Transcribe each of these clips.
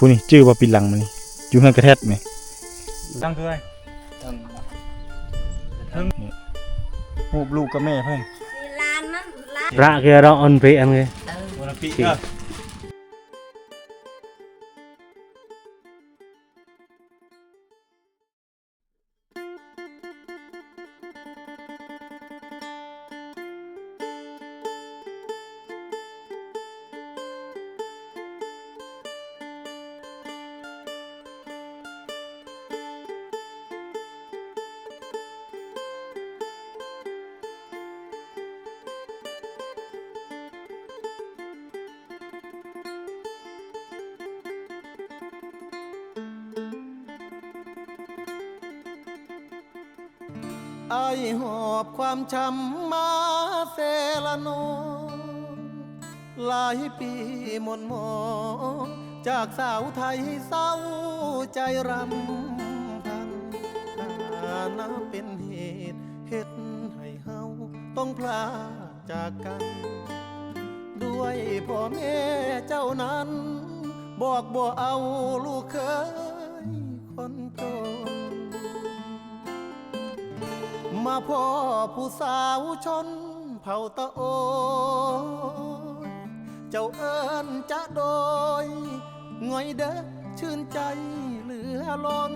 ຜູ້ນີ້ຈື່ບໍ່ ປີຫຼັງມານີ້ ຢູ່ເຮືອນກະແທັດນີ້ ຕັ້ງຄືໃດ ເທິງ ຮູບລູກກັບແມ່ເພິ່ນ ຫຼານມັນ ຫຼານ ພະຄືເນາະ ອັນເປອັນເລີຍ ເອີ ໂອລິມປິກເດີ. ອ້າຍຫອບຄວາມຊ້ຳມາເຊລະນອງ ຫຼາຍປີໝົນໝອງ ຈາກສາວໄທເສົ້າໃຈຣຳພັນ ຖານະເປັນເຫດເຮັດໃຫ້ເຮົາຕ້ອງພລາກ ຈາກກັນ ດ້ວຍພໍ່ແມ່ເຈົ້ານັ້ນ ບອກບໍ່ເອົາລູກເຂີຍຄົນຈົນ ມາພໍ້ຜູ້ສາວຊົນເຜົ່າຕະໂອຍ ເຈົ້າເອີ້ນຈະໂດຍ ງ່ອຍເດີ ຊື່ນໃຈເຫຼືອລົ້ນ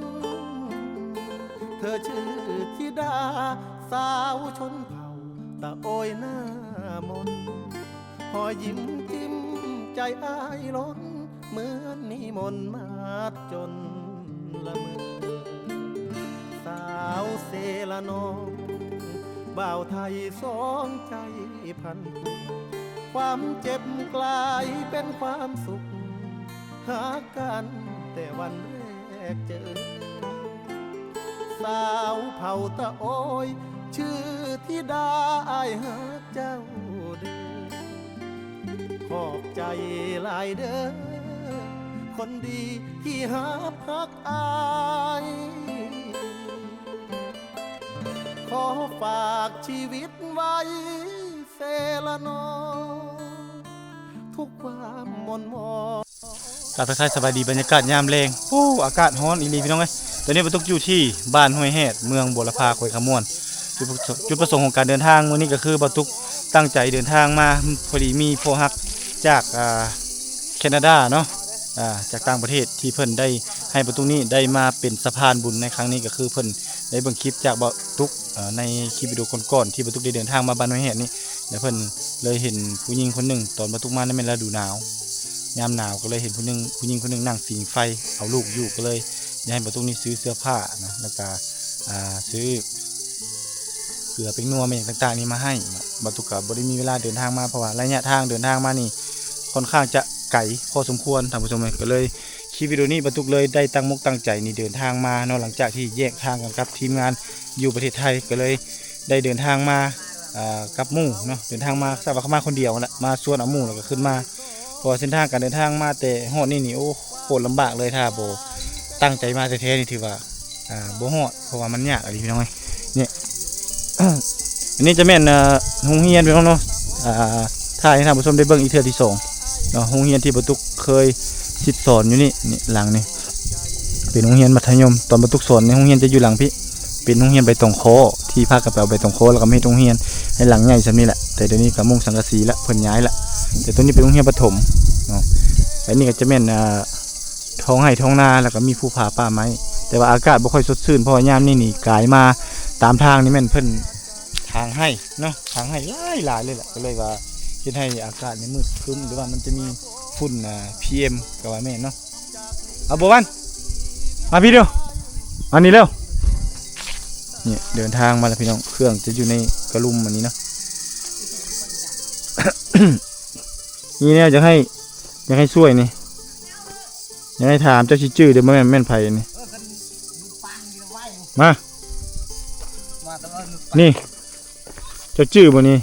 ເທີຊື່ທິດາສາວຊົນເຜົ່າຕະໂອຍໜ້າມົນ ຮອຍຍິ້ມຈິ້ມໃຈອ້າຍລົ້ນ ເໝືອນນິມົນມາຈົນລະເມີ ສາວເຊລະນອງ ບ່າວໄທສອງໃຈພັນຜູກ ຄວາມເຈັບກລາຍເປັນຄວາມສຸກ ຫາກກັນແຕ່ວັນແລກເຈີ ສາວເຜົ່າຕະໂອຍ ຊື່ທິດາ ອ້າຍຮັກເຈົ້າເດີ ຂອບໃຈຫຼາຍເດີ ຄົນດີທີ່ຮັບຮັກອ້າຍ ຂໍຝາກຊີວິດໄວ້ ເຊລະນອງ ທຸກຄວາມໝົນໝອງ. ກາບທັກທາຍສະບາຍດີ ບັນຍາກາດຍາມແລງ ໂອ້ ອາກາດຮ້ອນອີ່ຫຼີພີ່ນ້ອງເອີຍ. ຕອນນີ້ບ່າວຕຸກຢູ່ທີ່ບ້ານຫ້ວຍແຮດ ເມືອງບົວລະພາ ແຂວງຄຳມ່ວນ. ຈຸດປະ ຈຸດປະສົງຂອງການເດີນທາງມື້ນີ້ກໍຄື ບ່າວຕຸກຕັ້ງໃຈເດີນທາງມາ ພໍດີມີພໍ່ຮັກຈາກ ອ່າ ແຄນາດາເນາະ ອ່າ ຈາກຕ່າງປະເທດ ທີ່ເພິ່ນໄດ້ໃຫ້ບ່າວຕຸກນີ້ໄດ້ມາເປັນສະພານບຸນໃນຄັ້ງນີ້ ກໍຄືເພິ່ນໄດ້ເບິ່ງຄລິບຈາກບ່າວຕຸກ ເອີ ໃນຄລິບວິດີໂອກ່ອນໆ ທີ່ບ່າວຕຸກໄດ້ເດີນທາງມາບ້ານຫ້ວຍແຮດນີ້ ແລ້ວເພິ່ນເລີຍເຫັນຜູ້ຍິງຄົນໜຶ່ງ ຕອນບ່າວຕຸກມານັ້ນແມ່ນລະດູໜາວ ຍາມໜາວກໍເລີຍເຫັນຜູ້ໜຶ່ງ ຜູ້ຍິງຄົນໜຶ່ງນັ່ງຜິງໄຟ ເອົາລູກຢູ່ ກໍເລີຍຢາກໃຫ້ບ່າວຕຸກນີ້ຊື້ເສື້ອຜ້າເນາະ ແລ້ວກະ ອ່າ ຊື້ເກືອແປ້ງນົວແມ່ນຫຍັງຕ່າງໆນີ້ມາໃຫ້ເນາະ. ບ່າວຕຸກກະບໍ່ໄດ້ມີເວລາເດີນທາງມາ ເພາະວ່າໄລຍະທາງເດີນທາງມານີ້ຄ່ອນຂ້າງຈະໄກພໍສົມຄວນທ່ານຜູ້ຊົມເອີຍ ກໍເລີຍ ຄລິບວິດີໂອນີ້ ບ່າວຕຸກເລີຍໄດ້ຕັ້ງມົກຕັ້ງໃຈນີ້ເດີນທາງມາເນາະ ຫຼັງຈາກທີ່ແຍກທາງກັນກັບທີມງານຢູ່ປະເທດໄທ ກໍເລີຍໄດ້ເດີນທາງມາ ເອີ ກັບໝູ່ເນາະ ເດີນທາງມາ ສາມາດເຂົ້າມາຄົນດຽວຫັ້ນແຫຼະ ມາຊວນເອົາໝູ່ແລ້ວກໍຂຶ້ນມາ ເພາະວ່າເສັ້ນທາງການເດີນທາງມາແຕ່ຮອດນີ້ນີ້ ໂອ້ ໂຄດລຳບາກເລີຍ ຖ້າບໍ່ຕັ້ງໃຈມາແທ້ໆນີ້ຖືວ່າ ອ່າ ບໍ່ຮອດ ເພາະວ່າມັນຍາກອີ່ຫຼີພີ່ນ້ອງເອີຍ. ນີ້ ອັນນີ້ຈະແມ່ນ ເອີ ໂຮງຮຽນພີ່ນ້ອງເນາະ ອ່າ ຖ້າໃຫ້ທ່ານຜູ້ຊົມໄດ້ເບິ່ງອີກເທື່ອທີສອງເນາະ ໂຮງຮຽນທີ່ບ່າວຕຸກເຄີຍສິດສອນຢູ່ນີ້ ນີ້ ຫຼັງນີ້ ເປັນໂຮງຮຽນມັດທະຍົມ ຕອນບ່າວຕຸກສອນໃນໂຮງຮຽນຈະຢູ່ຫຼັງພີ້ ເປັນໂຮງຮຽນໃບຕອງຄໍ ທີ່ພາກັນໄປເອົາໃບຕອງຄໍ ແລ້ວກໍມາເຮັດໂຮງຮຽນໃຫ້ຫຼັງໃຫຍ່ສ່ຳນີ້ແຫຼະ ແຕ່ດຽວນີ້ກໍມຸງສັງກະສີລະ ເພິ່ນຍ້າຍລະ ແຕ່ຕົວນີ້ເປັນໂຮງຮຽນປະຖົມເນາະ ແລະນີ້ກໍຈະແມ່ນ ອ່າ ທ້ອງໄຮ່ທ້ອງນາ ແລ້ວກໍມີພູຜາປ່າໄມ້ ແຕ່ວ່າອາກາດບໍ່ຄ່ອຍສົດຊື່ນ ເພາະວ່າຍາມນີ້ນີ້ກາຍມາຕາມທາງນີ້ແມ່ນເພິ່ນຖາງໄຮ່ເນາະ ຖາງໄຮ່ຫຼາຍໆເລີຍແຫຼະ ກໍເລີຍວ່າເຮັດໃຫ້ອາກາດນີ້ມືດຄຶ້ມ ຫຼືວ່າມັນຈະມີຝຸ່ນ ອ່າ ພີເອັມ ກໍວ່າແມ່ນເນາະ. ເອົາ ບໍ່ວັນ ມາພີ້ເດີ ມານີ້ເລັວ. ນີ້ເດີນທາງມາແລ້ວພີ່ນ້ອງ ເຄື່ອງຈະຢູ່ໃນກະລຸ່ມອັນນີ້ເນາະ. ມີແນວຢາກໃຫ້ ຢາກໃຫ້ຊ່ວຍນີ້ ຢາກໃຫ້ຖາມ ເຈົ້າຊິຈື່ເດີ ບໍ່ແມ່ນ ແມ່ນໃຜນີ້ ມາ ນີ້ ເຈົ້າຈື່ບໍ່ນີ້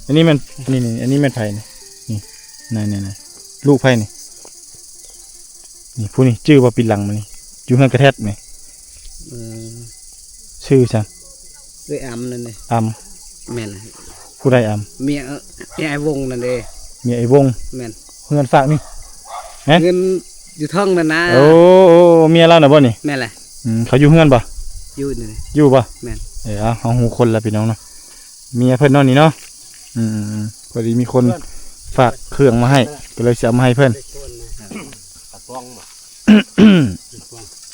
ອັນນີ້ແມ່ນ ນີ້ໆ ອັນນີ້ແມ່ນໃຜນີ້ ນີ້ ນັ້ນໆ ລູກໃຜນີ້ ນີ້ ຜູ້ນີ້ຈື່ບໍ່ ປີຫຼັງມານີ້ ຢູ່ເຮືອນກະແທັດນີ້ ອືມ ຊື່ຫຍັງ ເອື້ອຍອຳນັ້ນເດ້ ອຳ ແມ່ນ ຜູ້ໃດອຳ ເມຍ ເມຍອ້າຍວົງນັ້ນເດ້ ເມຍອ້າຍວົງ ແມ່ນ ເຮືອນຝາກນີ້ ຮະ ເງິນ ຢູ່ເທິງນັ້ນນະ. ໂອ້ ເມຍລາວນະບໍ່ນີ້? ແມ່ນແຫຼະ. ອືມ ເຂົາຢູ່ເຮືອນບໍ່? ຢູ່ນີ້. ຢູ່ບໍ່? ແມ່ນ. ເອີ ເອົາ ເຮົາຮູ້ຄົນລະພີ່ນ້ອງເນາະ. ເມຍເພິ່ນເນາະນີ້ເນາະ. ອືມ ພໍດີມີຄົນຝາກເຄື່ອງມາໃຫ້ ກໍເລີຍຊິເອົາມາໃຫ້ເພິ່ນ.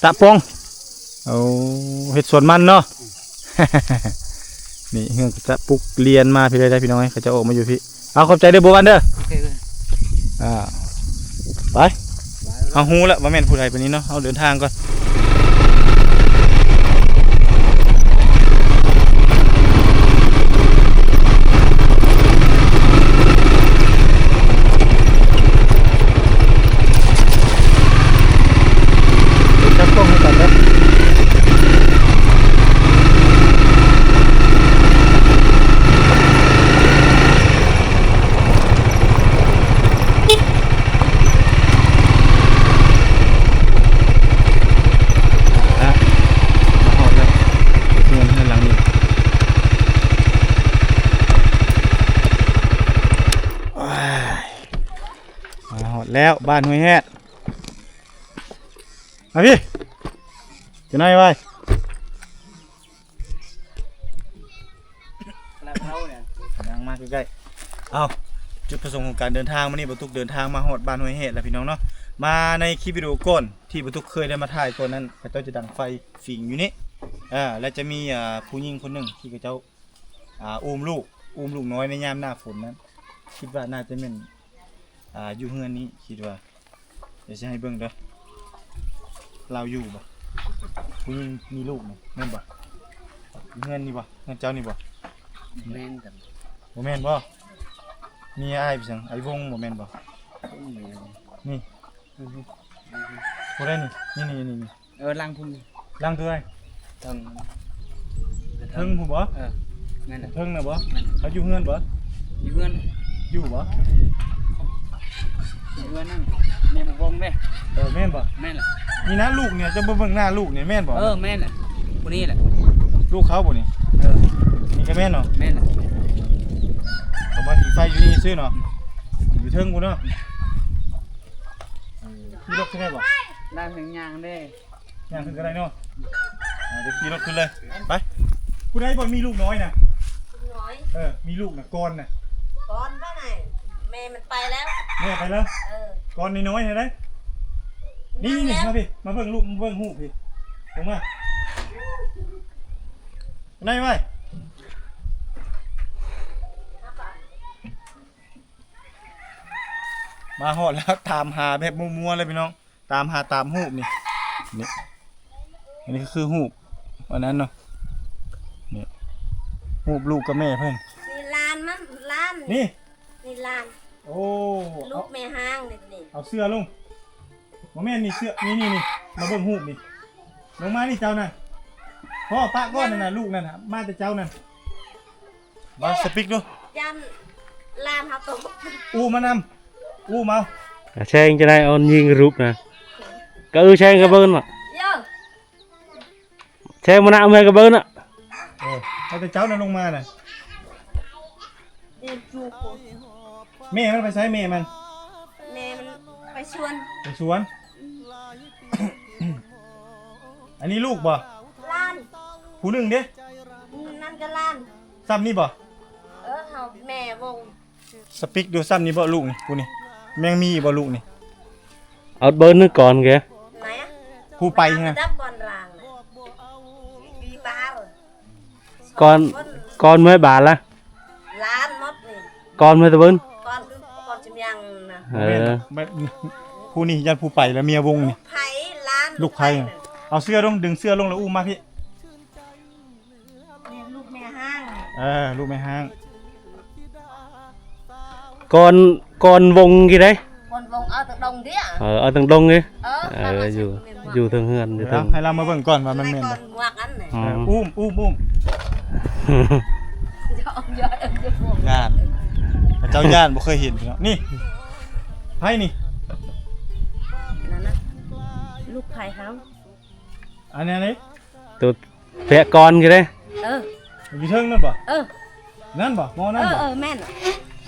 ຕະປອງ. ໂອ້ ເຮັດສວນມັນເນາະ. ນີ້ເຮືອນກະຈະປຸກລຽນມາພີ້ເລີຍໄດ໋ພີ່ນ້ອງເອີຍ ເຂົາເຈົ້າອອກມາຢູ່ພີ້. ເອົາ ຂອບໃຈເດີ ບົວວັນເດີ. ໂອເຄເລີຍ. ອ່າ ໄປ ເຮົາຮູ້ແລ້ວວ່າແມ່ນຜູ້ໃດ. ບາດນີ້ເນາະ ເຮົາເດີນທາງກ່ອນ. ຈັບກ້ອງໃຫ້ກັນເດີ. ມາຮອດແລ້ວ ເຮືອນ ເຮືອນຫຼັງນີ້. ໂອ້ຍ ມາຮອດແລ້ວ ບ້ານຫ້ວຍແຮດ. ມາພີ້ ຈະໜ້ອຍໄວ. ຍ່າງມາໃກ້ໆ. ເອົາ ຈຸດປະສົງຂອງການເດີນທາງມື້ນີ້ ບ່າວຕຸກເດີນທາງມາຮອດບ້ານຫ້ວຍແຮດແລ້ວພີ່ນ້ອງເນາະ. ມາໃນຄລິບວິດີໂອກ່ອນທີ່ບ່າວຕຸກເຄີຍໄດ້ມາຖ່າຍກ່ອນນັ້ນ ເຂົາເຈົ້າຈະດັງໄຟຝິງຢູ່ນີ້ ເອີ ແລະ ຈະມີ ອ່າ ຜູ້ຍິງຄົນໜຶ່ງທີ່ເຂົາເຈົ້າ ອ່າ ອຸ້ມລູກ ອຸ້ມລູກນ້ອຍໃນຍາມໜ້າຝົນນັ້ນ. ຄິດວ່າໜ້າຈະແມ່ນ ອ່າ ຢູ່ເຮືອນນີ້ ຄິດວ່າ. ດຽວຊິໃຫ້ເບິ່ງເດີ ລາວຢູ່ບໍ່? ຜູ້ຍິງມີລູກນະ ແມ່ນບໍ່? ເຮືອນນີ້ບໍ່? ເຮືອນເຈົ້ານີ້ບໍ່? ແມ່ນກັນ. ບໍ່ແມ່ນບໍ່? ມີອ້າຍໄປສັງ ອ້າຍວົງບໍ່ແມ່ນບໍ່? ບໍ່ແມ່ນ. ນີ້ ອືຮຶ ຜູ້ໃດນີ້? ນີ້ໆໆໆ. ເອີ ຫຼັງພຸ້ນ. ຫຼັງເທົ່າໃດ? ເທິງ ເທິງພຸ້ນບໍ່? ເອີ ແມ່ນແຫຼະ. ເທິງນະບໍ່? ແມ່ນ. ເຂົາຢູ່ເຮືອນບໍ່? ຢູ່ເຮືອນ. ຢູ່ບໍ່? ຢູ່ເຮືອນນັ້ນ ແມ່ນບໍ່ເບິ່ງເດ້. ເອີ ແມ່ນບໍ່? ແມ່ນແຫຼະ. ນີ້ນະ ລູກນີ້ ເຈົ້າບໍ່ເບິ່ງໜ້າລູກນີ້ ແມ່ນບໍ່? ເອີ ແມ່ນແຫຼະ ຜູ້ນີ້ແຫຼະ ລູກເຂົາບໍ່ນີ້? ເອີ ນີ້ກະແມ່ນເນາະ? ແມ່ນແຫຼະ. ເຂົາມາຜິງໄຟຢູ່ນີ້ຊື່ເນາະ ຢູ່ເທິງພຸ້ນເນາະ. ຂີ່ລົດຂຶ້ນໄດ້ບໍ່? ໄດ້ ເພິ່ນຍ່າງເດ້. ຍ່າງຂຶ້ນກໍໄດ້ເນາະ. ອ່າ ດຽວຂີ່ລົດຂຶ້ນເລີຍ ໄປ. ຜູ້ໃດບໍ່ມີລູກນ້ອຍນະ? ລູກນ້ອຍ ເອີ ມີລູກນະ ກ່ອນນະ. ກ່ອນບໍ່ນະ ແມ່ມັນໄປແລ້ວ. ແມ່ໄປແລ້ວ? ເອີ ກ່ອນນ້ອຍໆນະໄດ໋. ນີ້ໆ ມາພີ້ ມາເບິ່ງລູກ ມາເບິ່ງຮູບພີ້ ລົງມາ. ໄດ້ໄວ້. ມາຮອດແລ້ວ ຕາມຫາແບບມົວໆເລີຍພີ່ນ້ອງ ຕາມຫາຕາມຮູບນີ້ ນີ້ ອັນນີ້ຄືຮູບອັນນັ້ນເນາະ ນີ້ ຮູບລູກກັບແມ່ເພິ່ນ. ນີ້ຫຼານມັນ ຫຼານ ນີ້ ນີ້ຫຼານ. ໂອ້ ລູກແມ່ຮ້າງນີ້ ນີ້ ເອົາເສື້ອລົງ. ບໍ່ແມ່ນ ນີ້ເສື້ອ ນີ້ໆໆ ມາເບິ່ງຮູບນີ້ ລົງມານີ້ເຈົ້ານະ. ພໍ່ ປະກ່ອນນັ້ນນະ ລູກນັ້ນນະ ມາແຕ່ເຈົ້ານັ້ນ. ເວົ້າສະປິກດູ ຢ້ານຫຼານເຮົາຕົກ. ອູ້ມານຳ ອູ້ມເອົາ. ແຊງຈະໄດ້ເອົາຍິງຮູບນະ ກະເອີ ແຊງກະເບິ່ງນະ ແຊງມານະ ເມືອກະເບິ່ງນະ. ເອີ ເອົາແຕ່ເຈົ້ານະລົງມານະ. ແມ່ມັນໄປໃສ ແມ່ມັນ? ແມ່ມັນໄປສວນ ໄປສວນ. ອັນນີ້ລູກບໍ່? ຫຼານ. ຜູ້ໜຶ່ງເດ້? ນັ້ນກະຫຼານ. ຊ່ຳນີ້ບໍ່? ເອີ ເຮົາແມ່ວົງ. ສະປິກດູ ຊ່ຳນີ້ບໍ່ລູກນີ້ ຜູ້ນີ້ ແມ່ນມີບໍ່ລູກນີ້? ເອົາເບິ່ງໜຶ່ງກ່ອນເກ ຜູ້ໄປຫັ້ນນະ. ກ່ອນ ກ່ອນເມືອບານລະ ຫຼານໝົດນີ້ ກ່ອນເມືອຕະເບິ່ງ ກ່ອນ ກ່ອນຈະຍັງນະ. ເອີ ແມ່ນ ຜູ້ນີ້ຢ້ານຜູ້ໄປລະເມຍວົງນີ້ ໃຜຫຼານ ລູກໃຜ. ເອົາເສື້ອລົງ ດຶງເສື້ອລົງລະອຸ້ມມາພີ້. ລູກແມ່ຮ້າງ ເອີ ລູກແມ່ຮ້າງ. ກ່ອນ ກ່ອນວົງກີ້ເດ້ ກ່ອນວົງເອົາຕັ້ງດົງເດ້. ເອີ ເອົາຕັ້ງດົງເດ້. ເອີ ເອີ ຢູ່ ຢູ່ເທິງເຮືອນ ຢູ່ເທິງ. ໃຫ້ລາວມາເບິ່ງກ່ອນວ່າມັນແມ່ນບໍ່. ອຸ້ມ ອຸ້ມ ອຸ້ມ ຢ້ານ ເຈົ້າຢ້ານ ບໍ່ເຄີຍເຫັນເນາະ. ນີ້ ໃຜນີ້? ນັ້ນນະ ລູກໃຜເຮົາ ອັນນີ້ເດ້. ໂຕແພະກ່ອນຢູ່ເດ້. ເອີ ຢູ່ເທິງນັ້ນບໍ່? ເອີ ນັ້ນບໍ່? ໝໍນັ້ນບໍ່? ເອີ ເອີ ແມ່ນ.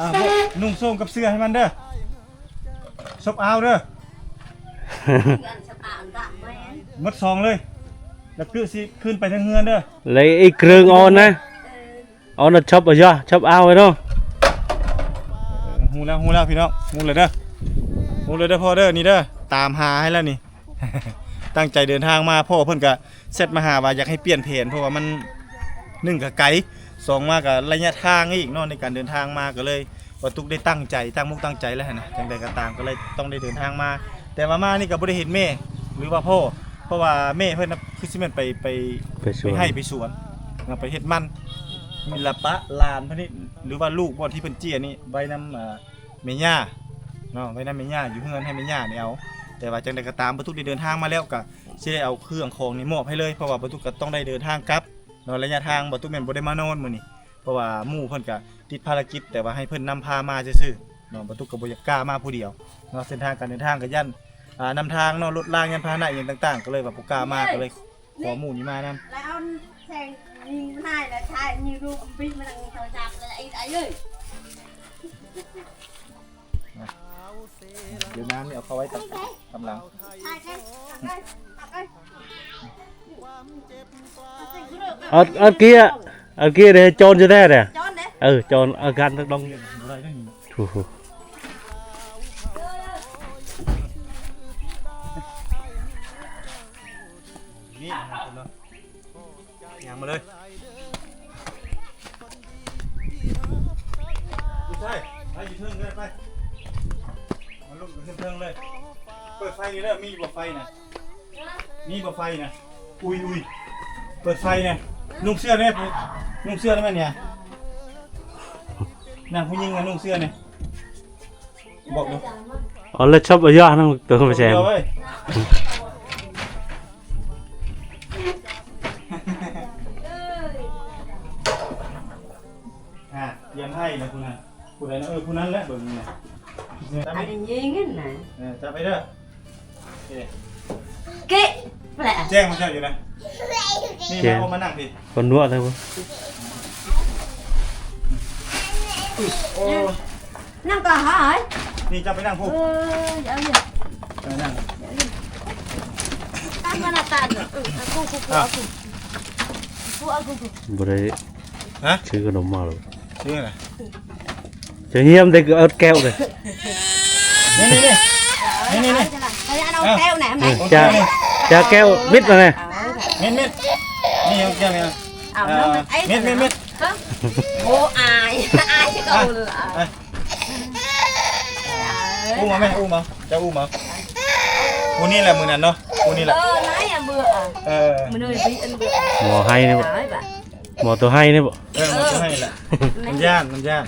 ອ່າ ນຸ່ງໂສ້ງກັບເສື້ອໃຫ້ມັນເດີ ສົບອາວເດີ. ໝົດສອງເລີຍ ແລ້ວຄືຊິຄືນໄປທາງເຮືອນເດີ ແລ້ວອີກເຄິ່ງອອນນະ ອອນນະ ຊອບເອົາຢາ ຊອບເອົາໄວ້ເນາະ. ເອີ ຮູ້ແລ້ວ ຮູ້ແລ້ວພີ່ນ້ອງ ຮູ້ແລ້ວເດີ ຮູ້ແລ້ວເດີພໍ່ເດີ ນີ້ເດີ ຕາມຫາໃຫ້ແລ້ວນີ້ ຕັ້ງໃຈເດີນທາງມາ ພໍ່ເພິ່ນກະແຊັດມາຫາວ່າຢາກໃຫ້ປ່ຽນແຜນ ເພາະວ່າມັນ ໜຶ່ງກະໄກ ສອງມາກະໄລຍະທາງອີກເນາະ ໃນການເດີນທາງມາ ກະເລີຍ ວ່າຕຸກໄດ້ຕັ້ງໃຈ ຕັ້ງມຸກຕັ້ງໃຈແລ້ວຫັ້ນນະ ຈັ່ງໃດກໍຕາມກໍເລີຍຕ້ອງໄດ້ເດີນທາງມາ ແຕ່ວ່າມານີ້ກໍບໍ່ໄດ້ເຫັນແມ່ ຫຼືວ່າພໍ່ ເພາະວ່າແມ່ເພິ່ນນະ ຄືຊິແມ່ນໄປ ໄປ ໄປສວນ ໄປໄຮ່ໄປສວນເນາະ ໄປເຮັດມັນ ມີລະປະຫຼານເພິ່ນນີ້ ຫຼືວ່າລູກບ່ອນທີ່ເພິ່ນເຈ້ຍນີ້ໄວ້ນຳ ອ່າ ແມ່ຍ່າເນາະ ໄວ້ນຳແມ່ຍ່າ ຢູ່ເຮືອນໃຫ້ແມ່ຍ່ານີ້ເອົາ ແຕ່ວ່າຈັ່ງໃດກໍຕາມ ບໍ່ຕຸກໄດ້ເດີນທາງມາແລ້ວ ກໍຊິໄດ້ເອົາເຄື່ອງຂອງນີ້ມອບໃຫ້ເລີຍ ເພາະວ່າບໍ່ຕຸກກໍຕ້ອງໄດ້ເດີນທາງກັບ ເນາະ ໄລຍະທາງ ບໍ່ຕຸກແມ່ນບໍ່ໄດ້ມານອນມື້ນີ້ ເພາະວ່າໝູ່ເພິ່ນກະຕິດພາລະກິດ ແຕ່ວ່າໃຫ້ເພິ່ນນຳພາມາຊື່ໆເນາະ ບໍ່ຕຸກກໍບໍ່ຢາກກ້າມາຜູ້ດຽວເນາະ ເສັ້ນທາງການເດີນທາງກໍຢ້ານ ອ່າ ນຳທາງເນາະ ລົດລາງຍານພາຫະນະຫຍັງຕ່າງໆ ກໍເລີຍວ່າບໍ່ກ້າມາ ກໍເລີຍຂໍໝູ່ນີ້ມານຳ ແລ້ວເອົາແສງຍິງໃຫ້ແລ້ວຖ່າຍຍິງຮູບບິດມາທາງໂທລະສັບເລີຍ ໄອ້ເອີຍ ດຽວນ້ຳນີ້ເອົາເຂົ້າໄວ້ຕາມຫຼັງ ເອົາ ເອົາເກຍ ເອົາເກຍເດ້ ຈອນຈະແທ້ເດ້ ຈອນເດ້ ເອີ ຈອນ ອາການດອງ ໂອ້ໂຫ ນີ້ ຍ່າງມາເລີຍ ຜູ້ຊາຍ ໄປຢູ່ເທິງເລີຍ ໄປ ມາລົງຢູ່ເທິງເລີຍ ເປີດໄຟນີ້ເດີ ມີບໍ່ໄຟນະ ມີບໍ່ໄຟນະ ອຸຍ ອຸຍ ເປີດໄຟນະ ນຸ່ງເສື້ອແດ່ ນຸ່ງເສື້ອໄດ້ແມ່ນຫຍັງ ນາງຜູ້ຍິງນະ ນຸ່ງເສື້ອແດ່. ບອກເດີ ເອົາເລີຍ ຊອບເອົາຢານຳໂຕແຊມ ເອີຍ ອ່າ ຕຽມໃຫ້ລະຜູ້ນັ້ນ ຜູ້ໃດນະ ເອີ ຜູ້ນັ້ນແຫຼະ ເບິ່ງນີ້ນະ ອັນນີ້ຍິງຫັ້ນນະ ເອີ ຈັບໄປເດີ ເກະ ແປະ ແຈ້ງມາເຈົ້າຢູ່ນະ ນີ້ ແຈ້ງ ມາ ມານັ່ງພີ້ ຄົນນົວະເລີຍບໍ່ ໂອ້ ນັ່ງກໍຫາຍ ນີ້ເຈົ້າໄປນັ່ງພຸ້ນ ເອີ ເອົາຢູ່ ໄປນັ່ງ ຕາມມາໜ້າຕາເດີ ເອີ ເອົາກູ ກູ ກູ ເອົາກູ ກູ ເອົາກູ ກູ ບໍ່ໄດ້ ຮະ ຊື້ຂະໜົມມາເລີຍ ຊື້ຫຍັງ ຈະຢ້ຽມໄດ້ກໍເອົາແກ້ວເລີຍ ນີ້ ນີ້ ນີ້ ນີ້ ນີ້ ນີ້ ເອົາແກ້ວແໜ່ ຈະ ຈະແກ້ວມິດລະແນ່ ມິດ ມິດ ນີ້ເອົາແກ້ວນີ້ ເອົາ ເອີ ມິດ ມິດ ມິດ ຮະ ໂອ້ ອາຍ ອາຍຄືເກົ່າລະ ອຸ້ມເອົາແມ່ ອຸ້ມເອົາ ເຈົ້າອຸ້ມເອົາ ຜູ້ນີ້ແຫຼະມື້ນັ້ນເນາະ ຜູ້ນີ້ແຫຼະ ເອີ ນາຍອະເບື່ອ ເອີ ມື້ນີ້ເບື່ອ ໝໍໄຫ້ນີ້ບໍ່ ໝໍໂຕໄຫ້ນີ້ບໍ່ ເອີ ໝໍໂຕໄຫ້ແຫຼະ ມັນຢ້ານ ມັນຢ້ານ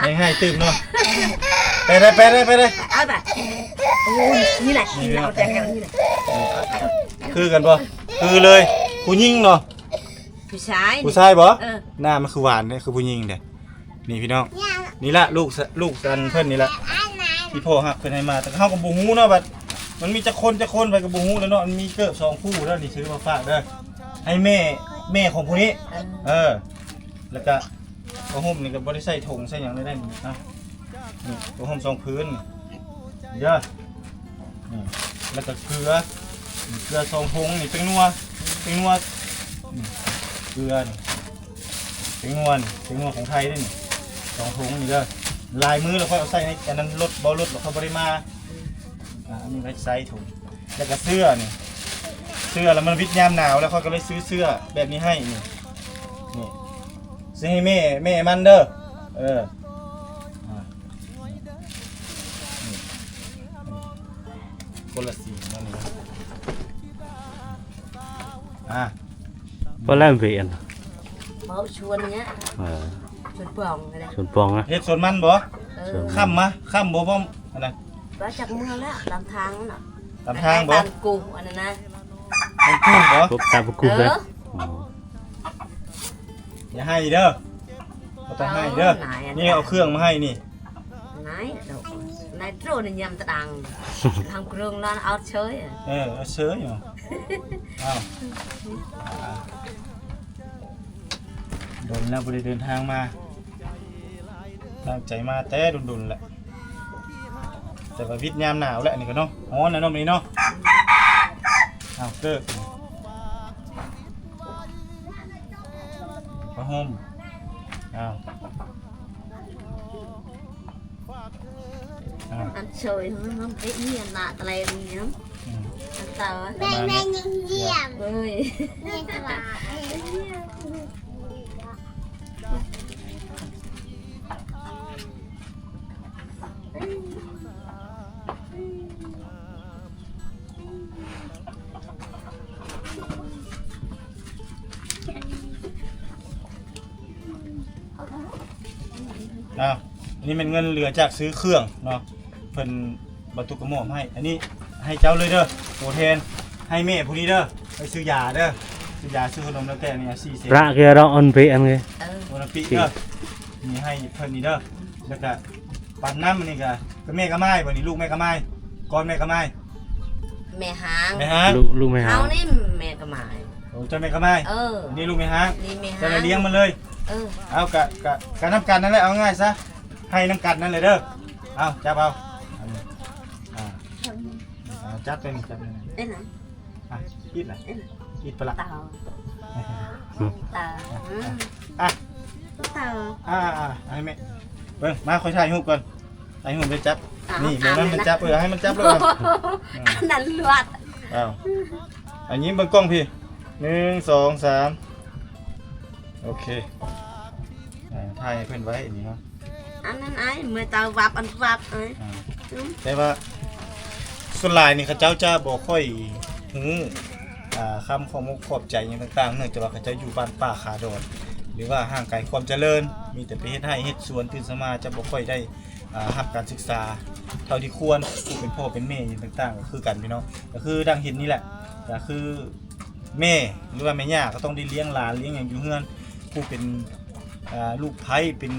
ແຮງໄຫ້ຕື່ມເນາະ ໄປເດີ ໄປເດີ ໄປເດີ ເອົາໄປ ໂອ້ຍ ນີ້ແຫຼະ ນີ້ແຫຼະ ເອົາແຕ່ແຖວນີ້ແຫຼະ ຄືກັນບໍ່ ຄືເລີຍ ຜູ້ຍິງເນາະ ຜູ້ຊາຍ ຜູ້ຊາຍບໍ່ ເອີ ໜ້າມັນຄືຫວານເດ້ ຄືຜູ້ຍິງເດ້ ນີ້ພີ່ນ້ອງ ນີ້ລະລູກ ລູກອັນເພິ່ນນີ້ລະ ທີ່ພໍ່ຮັກເພິ່ນໃຫ້ມາ ແຕ່ເຮົາກໍບໍ່ຮູ້ເນາະວ່າມັນມີຈັກຄົນ ຈັກຄົນ ໃຜກໍບໍ່ຮູ້ແລ້ວເນາະ ມັນມີເກີບສອງຄູ່ແລ້ວນີ້ ຊື້ມາຝາກເດີ ໃຫ້ແມ່ ແມ່ຂອງຜູ້ນີ້ ເອີ ແລ້ວກະຜ້າຫົ່ມນີ້ກໍບໍ່ໄດ້ໃສ່ຖົງໃສ່ຫຍັງເລີຍເດ້ນີ້ເນາະ ນີ້ຜ້າຫົ່ມສອງຜືນນີ້ເດີ ນີ້ ແລ້ວກໍເກືອ ນີ້ເກືອສອງຖົງ ນີ້ແປ້ງນົວ ແປ້ງນົວ ນີ້ເກືອນີ້ ແປ້ງນົວນີ້ ແປ້ງນົວຂອງໄທເດ້ນີ້ ສອງຖົງນີ້ເດີ ຫຼາຍມື້ແລ້ວຂ້ອຍເອົາໃສ່ໃນອັນນັ້ນລົດ ບໍ່ລົດແລ້ວຂ້ອຍບໍ່ໄດ້ມາ ອ່າ ອັນນີ້ໄວ້ໃສ່ຖົງ ແລ້ວກໍເສື້ອນີ້ ເສື້ອແລ້ວມັນວິດຍາມໜາວ ແລ້ວຂ້ອຍກໍເລີຍຊື້ເສື້ອແບບນີ້ໃຫ້ນີ້ ນີ້ ຊື້ໃຫ້ແມ່ ແມ່ມັນເດີ ເອີ ອ່າ ນີ້ ຄົນລະສີມັນນີ້ ອ່າ ບໍ່ແລ້ວເວນ ເວົ້າຊວນເນີ້ຍ ເອີ ຊວນປ່ອງນະ ຊວນປ່ອງນະ ເຮັດສວນມັນບໍ່ ເອີ ຄ້ຳມາ ຄ້ຳບໍ່ພ້ອມ ອັນນັ້ນ ວ່າຈັກເມືອແລ້ວ ຕາມທາງນະ ຕາມທາງບໍ່ ຕາມກູອັນນັ້ນນະ ຕາມກູບໍ່ ຕາມກູເດີ ເອີ ອໍ ຢ່າໄຫ້ເດີ ບໍ່ຕ້ອງໄຫ້ເດີ ນີ້ເອົາເຄື່ອງມາໃຫ້ນີ້ ນາຍ ນາຍໂຕນີ້ຍາມຕະດັງ ທາງເຄິ່ງລາວເອົາເຊີຍ ເອີ ເອົາເຊີຍເນາະ ອ້າວ ດົນແລ້ວບໍ່ໄດ້ເດີນທາງມາ ຕັ້ງໃຈມາແຕ່ດົນໆແຫຼະ ແຕ່ວ່າວິດຍາມໜາວແຫຼະ ອັນນີ້ກໍເນາະ ຮ້ອນນະເນາະ ມື້ນີ້ເນາະ. ອ້າວ ເກີກ ຜ້າຫົ່ມ ອ້າວ ອ້າວ ອັນຊ່ອຍມັນໄປເອີຍນະຕະແລນນີ້ນະ ອືມ ອັນເຕົາ ແມ່ນ ແມ່ນຍັງຢ້ຽມ ເອີຍ ແມ່ນຕະຫຼາດ ອ້າວ ອັນນີ້ແມ່ນເງິນເຫຼືອຈາກຊື້ເຄື່ອງເນາະ ເພິ່ນ ບ່າວຕຸກກໍມອບໃຫ້ ອັນນີ້ໃຫ້ເຈົ້າເລີຍເດີ ໂຕແທນ ໃຫ້ແມ່ຜູ້ນີ້ເດີ ໄປຊື້ຢາເດີ ຊື້ຢາຊື້ຂະໜົມ ແລ້ວແຕ່ອັນນີ້ສີ່ແສນ ລະເກດອກອັນເປອັນເກ ເອີ ໂອລິມປິກເດີ ນີ້ໃຫ້ເພິ່ນນີ້ເດີ ແລ້ວກະປັນນ້ຳ ອັນນີ້ກະ ກະແມ່ກະໝາຍບໍ່ນີ້ ລູກແມ່ກະໝາຍ ກ້ອນແມ່ກະໝາຍ ແມ່ຮ້າງ ແມ່ຮ້າງ ລູກ ລູກແມ່ຮ້າງ ເຮົານີ້ແມ່ກະໝາຍ ໂອ້ ເຈົ້າແມ່ກະໝາຍ ເອີ ນີ້ລູກແມ່ຮ້າງ ນີ້ແມ່ຮ້າງ ເຈົ້າລະລ້ຽງມັນເລີຍ ເອີ ເອົາ ກະ ກະ ກະນຳກັນນັ້ນແຫຼະ ເອົາງ່າຍຊະ ໃຫ້ນຳກັນນັ້ນແຫຼະເດີ ເອົາ ຈັບເອົາ ອັນນີ້ ອ່າ ອ່າ ຈັບໄປນີ້ ຈັບໄປນີ້ ເອີ ນະ ອ່ະ ປິດລະ ເອີ ປິດໄປລະ ຕາ ຕາ ອ່ະ ຕາ ອ່າ ອ່າ ໃຫ້ແມ່ ເບິ່ງ ມາ ຂ້ອຍຖ່າຍຮູບກ່ອນ ຖ່າຍຮູບໄດ້ຈັບ ອ້າວ ນີ້ ບໍ່ແມ່ນມັນຈັບ ເອີ ໃຫ້ມັນຈັບໂລດ ອັນນັ້ນລວດ ອ້າວ ອ່ະ ຍິ້ມເບິ່ງກ້ອງພີ້ ໜຶ່ງ ສອງ ສາມ ໂອເຄ ອ່າ ຖ່າຍໃຫ້ເພິ່ນໄວ້ນີ້ເນາະ ອັນນັ້ນອ້າຍ ເມື່ອເຈົ້າວັບ ອັນວັບອ້າຍ ອ່າ ອືມ ແຕ່ວ່າສ່ວນຫຼາຍນີ້ເຂົາເຈົ້າຈະບໍ່ຄ່ອຍຮູ້ ອ່າ ຄຳຂອບອົກຂອບໃຈຫຍັງຕ່າງໆ ເນື່ອງຈາກວ່າເຂົາເຈົ້າຢູ່ບ້ານປ່າຄາດອນ ຫຼືວ່າຫ່າງໄກຄວາມຈະເລີນ ມີແຕ່ໄປເຮັດໄຮ່ເຮັດສວນ ຕື່ນເຊົ້າມາຈະບໍ່ຄ່ອຍໄດ້ ອ່າ ຮັບການສຶກສາເທົ່າທີ່ຄວນ ຜູ້ເປັນພໍ່ເປັນແມ່ຫຍັງຕ່າງໆ ກໍຄືກັນພີ່ນ້ອງ ກໍຄືດັ່ງເຫັນນີ້ແຫຼະ ກໍຄື ແມ່ ຫຼືວ່າແມ່ຍ່າກໍຕ້ອງໄດ້ລ້ຽງຫຼານລ້ຽງຫຍັງຢູ່ເຮືອນ ຜູ້ເປັນ ອ່າ ລູກໃພ້ ເປັນ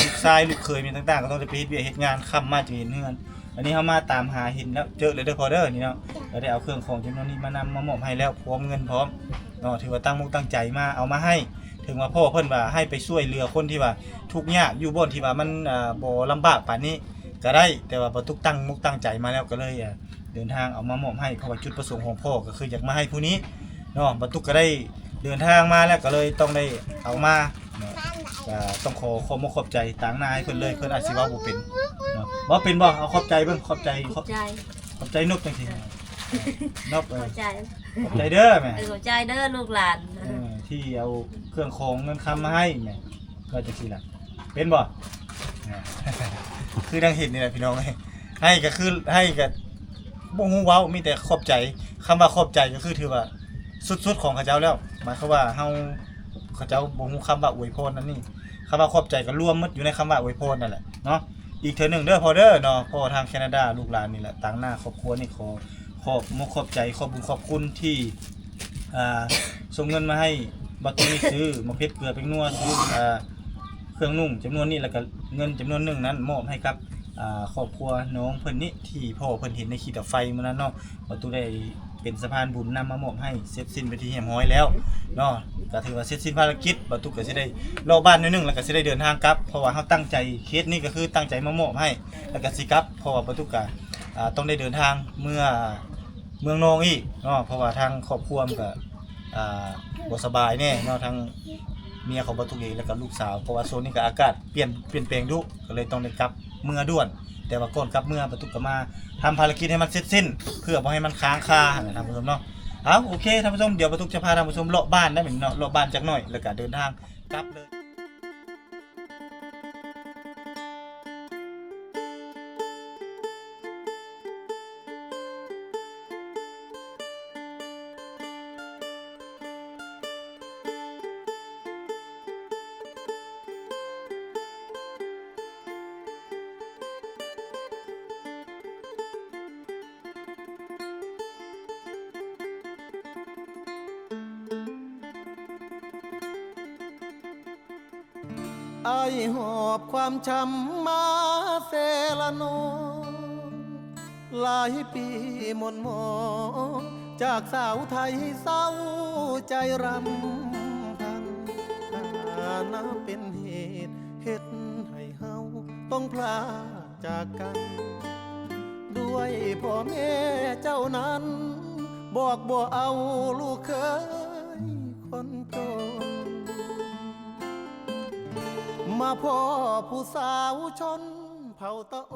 ລູກຊາຍ ລູກເຂີຍ ແມ່ນຕ່າງໆ ກໍຕ້ອງໄດ້ໄປເຮັດວຽກເຮັດງານ ຄ່ຳມາຈຶ່ງເຫັນເຮືອນ. ອັນນີ້ເຮົາມາຕາມຫາເຫັນແລ້ວ ເຈີແລ້ວເດີພໍ່ເດີ ນີ້ເນາະ ກໍໄດ້ເອົາເຄື່ອງຂອງຈຳນວນນີ້ມານຳ ມາມອບໃຫ້ແລ້ວ ພ້ອມເງິນພ້ອມເນາະ ຖືວ່າຕັ້ງມົກຕັ້ງໃຈມາເອົາມາໃຫ້ ເຖິງວ່າພໍ່ເພິ່ນວ່າໃຫ້ໄປຊ່ວຍເຫຼືອຄົນທີ່ວ່າທຸກຍາກ ຢູ່ບ່ອນທີ່ວ່າມັນ ອ່າ ບໍ່ລຳບາກປານນີ້ກໍໄດ້ ແຕ່ວ່າບໍ່ຕຸກຕັ້ງມົກຕັ້ງໃຈມາແລ້ວ ກໍເລີຍ ອ່າ ເດີນທາງເອົາມາມອບໃຫ້ ເພາະວ່າຈຸດປະສົງຂອງພໍ່ກໍຄືຢາກມາໃຫ້ຜູ້ນີ້ເນາະ ບັດຕຸກກໍໄດ້ເດີນທາງມາແລ້ວ ກໍເລີຍຕ້ອງໄດ້ເອົາມາເນາະ ກໍຕ້ອງຂໍຂອບມົກຂອບໃຈຕາງໜ້າໃຫ້ເພິ່ນເລີຍ ເພິ່ນອາດຊິເວົ້າບໍ່ເປັນເນາະ ເວົ້າເປັນບໍ່? ເອົາຂອບໃຈເບິ່ງ ຂອບໃຈ ຂອບໃຈ ຂອບໃຈນົບຈັ່ງຊີ້ ນົບ ເອີ ຂອບໃຈ ຂອບໃຈເດີແມ່ ເອີ ຂອບໃຈເດີລູກຫຼານ ເອີ ທີ່ເອົາເຄື່ອງຂອງເງິນຄຳມາໃຫ້ແມ່ ວ່າຈັ່ງຊີ້ລະ ເປັນບໍ່? ຄືດັ່ງເຫັນນີ້ແຫຼະພີ່ນ້ອງເອີຍ ໃຫ້ກໍຄືໃຫ້ກໍບໍ່ຮູ້ເວົ້າ ມີແຕ່ຂອບໃຈ ຄຳວ່າຂອບໃຈກໍຄືຖືວ່າສຸດໆຂອງເຂົາເຈົ້າແລ້ວ ໝາຍຄວາມວ່າເຮົາ ເຂົາເຈົ້າບໍ່ຮູ້ຄຳວ່າອວຍພອນນັ້ນນີ້ ຄຳວ່າຂອບໃຈກໍລວມໝົດຢູ່ໃນຄຳວ່າອວຍພອນນັ້ນແຫຼະເນາະ ອີກເທື່ອໜຶ່ງເດີພໍ່ເດີເນາະ ພໍ່ທາງແຄນາດາ ລູກຫຼານນີ້ແຫຼະ ຕາງໜ້າຄອບຄົວນີ້ຂໍຂອບມົກຂອບໃຈ ຂອບບຸນຂອບຄຸນທີ່ ອ່າ ສົ່ງເງິນມາໃຫ້ບັກຕຸກນີ້ ຊື້ໝາກເຜັດ ເກືອ ແປ້ງນົວ ຊື້ ອ່າ ເຄື່ອງນຸ່ງຈຳນວນນີ້ ແລ້ວກໍເງິນຈຳນວນໜຶ່ງນັ້ນມອບໃຫ້ກັບ ອ່າ ຄອບຄົວນ້ອງເພິ່ນນີ້ ທີ່ພໍ່ເພິ່ນເຫັນໃນຂີດຕາໄຟມື້ນັ້ນເນາະ ບັກຕຸກໄດ້ເປັນສະພານບຸນນຳມາມອບໃຫ້ເສັດສິ້ນເປັນທີ່ຮຽບຮ້ອຍແລ້ວເນາະ ກໍຖືວ່າເສັດສິ້ນພາລະກິດ ບັກຕຸກກໍຊິໄດ້ເລາະບ້ານໜ້ອຍໜຶ່ງ ແລ້ວກໍຊິໄດ້ເດີນທາງກັບ ເພາະວ່າເຮົາຕັ້ງໃຈ ເຄສນີ້ກໍຄືຕັ້ງໃຈມາມອບໃຫ້ ແລ້ວກໍຊິກັບ ເພາະວ່າບັກຕຸກກໍ ອ່າ ຕ້ອງໄດ້ເດີນທາງເມືອ ເມືອງນອງອີກເນາະ ເພາະວ່າທາງຄອບຄົວມັນກໍ ອ່າ ບໍ່ສະບາຍແດ່ເນາະ ທັງເມຍຂອງບັກຕຸກເອງ ແລ້ວກໍລູກສາວ ເພາະວ່າຊ່ວງນີ້ກໍອາກາດປ່ຽນ ປ່ຽນແປງດຸ ກໍເລີຍຕ້ອງໄດ້ກັບເມືອດ່ວນ ແຕ່ວ່າກ່ອນກັບເມືອບັກຕຸກກໍມາທຳພາລະກິດໃຫ້ມັນເສັດສິ້ນ ເພື່ອບໍ່ໃຫ້ມັນຄ້າງຄາຫັ້ນນະທ່ານຜູ້ຊົມເນາະ. ເອົາ ໂອເຄທ່ານຜູ້ຊົມ ດຽວບັກຕຸກຈະພາທ່ານຜູ້ຊົມເລາະບ້ານໄດ້ບັດນີ້ເນາະ ເລາະບ້ານຈັກໜ້ອຍ ແລ້ວກໍເດີນທາງກັບເລີຍ. ອ້າຍຫອບຄວາມຊ້ຳມາເຊລະນອງ ຫຼາຍປີໝົນໝອງ ຈາກສາວໄທເສົ້າໃຈຣຳພັນ ຖານະເປັນເຫດເຮັດໃຫ້ເຮົາຕ້ອງພລາກຈາກກັນ ພໍ່ແມ່ເຈົ້ານັ້ນ ບອກບໍ່ເອົາລູກເຂີຍຄົນຈົນ ມາພໍ້ຜູ້ສາວຊົນເຜົ່າຕະໂອ